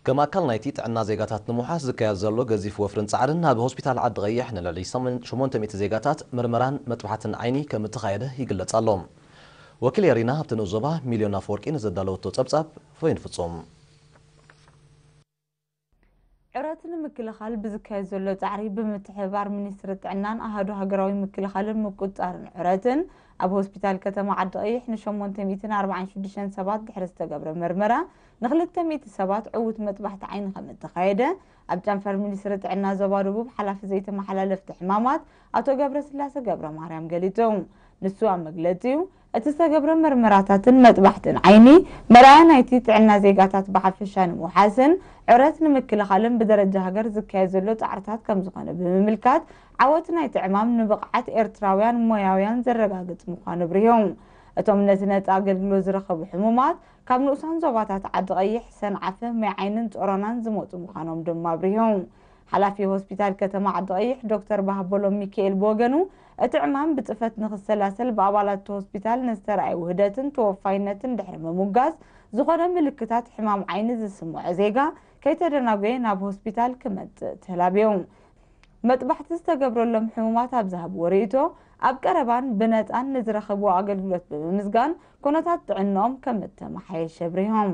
ከም ኣካል ናይቲ ጥዕና ዜጋታት ንምውሓስ ዝካየድ ዘሎ ገዚፍ ወፍርን ጻዕርን፣ ኣብ ሆስፒታል ዓዲ ቀይሕ ንልዕሊ ሸሞንተ ሚእቲ ዜጋታት ምርመራን መጥባሕትን ዓይኒ ከም እተኻየደ ይግለጽ ኣሎ። ወኪል ኤሪና ኣብቲ ንኡስ ዞባ ሚልዮን ኣፈወርቂ ንዘዳለወቶ ጸብጻብ፣ ፈይን ፍጹም። ዕረት ንምክልኻል ብዝካየድ ዘሎ ጻዕሪ ብምትሕብባር ሚኒስትሪ ጥዕናን ኣሃዱ ሃገራዊ ምክልኻልን ምቁጽጻርን ዕረትን፣ ኣብ ሆስፒታል ከተማ ዓዲ ቀይሕ ንሸሞንተ ሚእትን ኣርባዓን ሽዱሽተን ሰባት ድሕሪ ዝተገብረ መርመራ ንክልተ ሚእቲ ሰባት ዕዉት መጥባሕቲ ዓይኒ ከም እተኻየደ ኣብ ጨንፈር ሚኒስትሪ ጥዕና ዞባ ደቡብ ሓላፊ ዘይተመሓላለፍቲ ሕማማት ኣቶ ገብረስላሴ ገብረማርያም ገሊጹ። ንሱ ኣብ መግለጺኡ፣ እቲ ዝተገብረ መርመራታትን መጥባሕትን ዓይኒ መርኣያ ናይቲ ጥዕና ዜጋታት ብሓፈሻ ንምውሓስን ዕረት ንምክልኻልን ብደረጃ ሃገር ዝካየድ ዘሎ ጻዕርታት ከም ዝኾነ ብምምልካት፣ ዓወት ናይቲ ዕማም ንብቕዓት ኤርትራውያን ሞያውያን ዘረጋግጽ ምዃኑ ኣብሪሁ። እቶም ነቲ ነጻ ኣገልግሎት ዝረኸቡ ሕሙማት ካብ ንኡሳን ዞባታት ዓዲ ቀይሕ፣ ሰንዓፈ፣ ማይ ዓይንን ጾሮናን ዝመጹ ምዃኖም ድማ ኣብሪሁ። ሓላፊ ሆስፒታል ከተማ ዓዲ ቀይሕ ዶክተር ባህበሎም ሚካኤል ብወገኑ፣ እቲ ዕማም ብጽፈት ንክሰላሰል ብኣባላት እቲ ሆስፒታል ንዝተራእየ ውህደትን ተወፋይነትን ድሕሪ ምሙጋስ፣ ዝኾነ ምልክታት ሕማም ዓይኒ ዝስምዖ ዜጋ ከይተደናጎየ ናብ ሆስፒታል ክመጽእ ተላብዩ። መጥባሕቲ ዝተገብረሎም ሕሙማት ኣብ ዝሃብዎ ርእይቶ፣ ኣብ ቀረባን ብነጻን ንዝረኸብዎ ኣገልግሎት ብምምስጋን፣ ኩነታት ጥዕንኦም ከም እተመሓየሸ ኣብሪሆም።